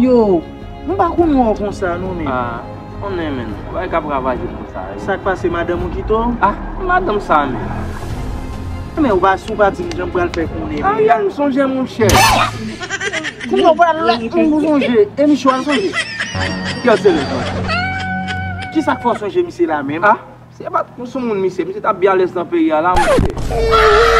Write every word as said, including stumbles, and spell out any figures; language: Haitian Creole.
Yo, m pa konn wè w konsa non, men. Ah, konnen, men. Ou pa ka ravaje m konsa, wi. Sa k pase, madanm ou kite w? Ah, madanm sa, men. Men ou pa, si w pa di m jan m pral fè konnen, men. Ariel, m sonje, monchè. Kounya w pral la, m sonje. E misye w al sonje. Kiyès se li? Kisa k fè w sonje misye la menm? Ah, se pa t yon sou moun misye. Misye t ap byen alèz nan peyi a la, monchè.